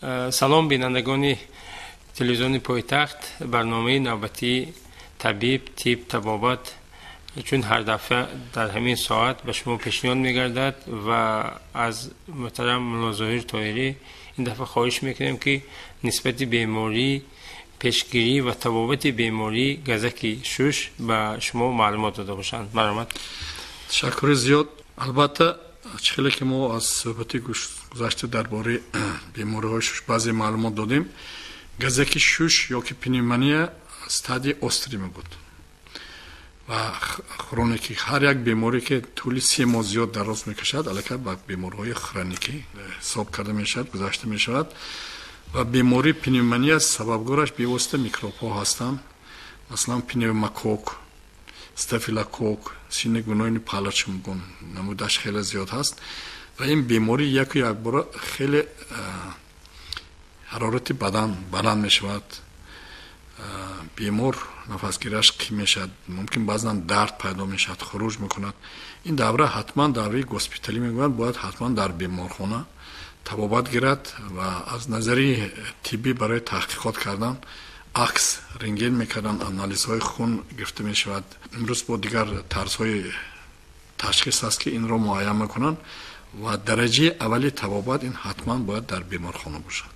Салом, бинандагони телевизиони Пойтахт. Барномаи навбатии «Табиб, тиб, табобат» чун ҳар дафъа дар ҳамин соат ба шумо пешниҳод мегардад ва аз муҳтарам Мулло Зоҳир Тоҳирӣ ин дафъа хоҳиш мекунем, ки нисбати беморӣ, пешгирӣ ва табобати бемории газаки шуш ба шумо маълумот дода бошанд. Марҳамат. Ташаккури зиёд. Албатта, чӣ хеле ки мо аз суҳбати гузашта дар бораи бемориҳои шуш баъзе маълумот додем, газаки шуш ё ки пневмония стадияи острый мебуд ва хроникӣ. Ҳар як беморӣ, ки тӯли 3 моҳ зиёд дароз мекашад, аллакай ба бемориҳои хроникӣ ҳисоб карда мешавад, гузашта мешавад. Ва бемории пневмония сабабгораш бевосита микробҳо ҳастанд, масалан, пневмокок, стафилокок, синегнойный палочка мегӯн, намудаш хеле зиёд ҳаст. Ва ин беморӣ яку якбора хеле ҳарорати бадан баланд мешавад, бемор нафасгираш қин мешавад, мумкин баъзан дард пайдо мешавад, хуруҷ мекунад. Ин давра ҳатман давраи госпиталӣ мегӯянд, бояд ҳатман дар беморхона табобат гирад ва аз назари тиббӣ барои таҳқиқот кардан акс, рентген мекарданд, анализҳои хун гирифта мешавад. Имрӯз бо дигар тарзҳои ташхис аст, ки инро муайян мекунанд. Ва дараҷаи аввали табобат ин ҳатман бояд дар беморхона бошад.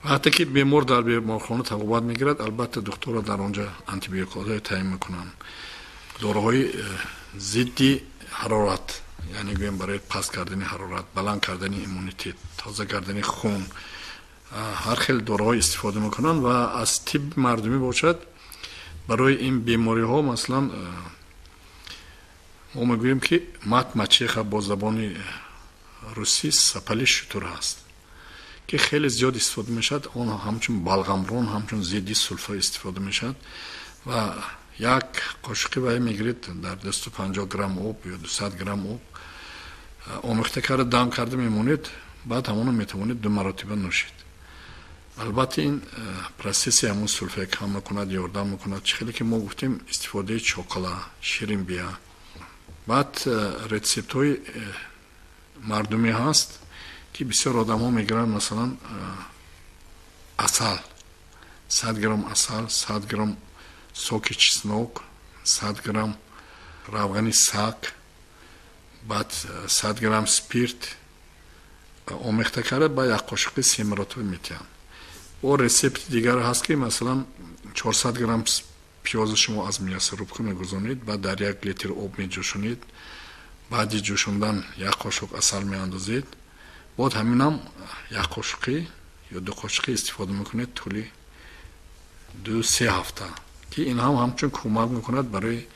Вақте ки бемор дар беморхона табобат мегирад, албатта, духтурро дар он ҷо антибиотикҳое таъин мекунанд, доруҳои зидди ҳарорат, яъне гӯем, барои паст кардани ҳарорат, баланд кардани иммунитет, тоза кардани хун, ҳар хел доруҳо истифода мекунанд. Ва аз тибби мардумӣ бошад, барои ин бемориҳо, масалан, мо мегӯем, ки мать-мачеха, бо забони русӣ сапали шутур ҳаст, ки хеле зиёд истифода мешавад. Он ҳамчун балғамрон, ҳамчун зидди сулфа истифода мешавад. Ва як қошуқи вай мегиред, дар 250 грамм об ё 200 грамм об омехта карда, дам карда мемонед, баъд ҳамоно метавонед ду маротиба нӯшед. Албатта, ин процесси ҳамон сулфа кам мекунад, ёрдам мекунад. Чӣ хеле ки мо гуфтем, истифодаи чоқала, ширинбия. Баъд рецептҳои мардумӣ ҳаст, ки бисёр одамҳо мегиранд, масалан, асал, 100 грамм асал, 100 грамм соки чеснок, 100 грамм равғани саг, баъд 100 грамм спирт омехта карда, ба як қошуқи се маротиба метиҳанд. Бо рецепти дигар ҳаст, ки масалан, 400 грамм пиёза шумо аз мясорубка мегузонед, баъд дар 1 литр об меҷӯшонед, баъди ҷӯшондан як қошуқ асал меандозед, боз ҳаминам як қошуқӣ ё ду қошуқӣ истифода мекунед тӯли 2-3 ҳафта, ки ин ҳам ҳамчун кӯмак мекунад барои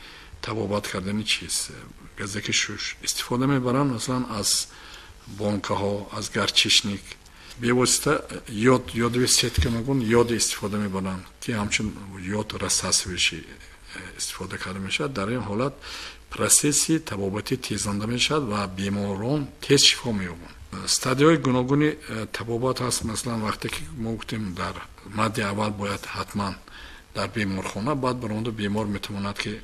табобат кардани чиз, газаки шуш. Истифода мебаранд, масалан, аз бонкаҳо, аз горчичник, бевосита йод, йодовый сетка мегӯн, йод истифода мебаранд, ки ҳамчун йод рассасывающий истифода карда мешавад. Дар ин ҳолат процесси табобатӣ тезонда мешавад ва беморон тез шифо меёбанд. Стадияҳои гуногуни табобат ҳаст. Масалан, вақте ки мо гуфтем, дар мадди аввал бояд ҳатман дар беморхона, баъд баромада бемор метавонад, ки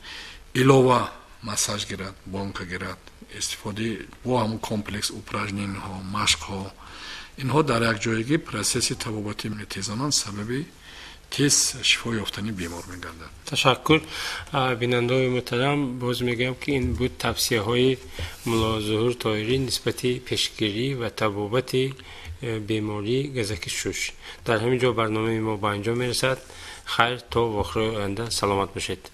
илова массаж гирад, банька гирад, истифодаи бо ҳамун комплекс упражнениҳо, машқҳо. Инҳо дар якҷоягӣ процесси табобатӣ метезонанд, сабаби тез шифо ёфтани бемор мегардад. Ташаккур. Бинандаҳои муҳтарам, боз мегӯям, ки ин буд тавсияҳои Мулло Зуҳур Тоҳирӣ нисбати пешгирӣ ва табобати бемории газаки шуш. Дар ҳамин ҷо барномаи мо ба анҷом мерасад. Хайр, то вохӯрии оянда саломат бошед.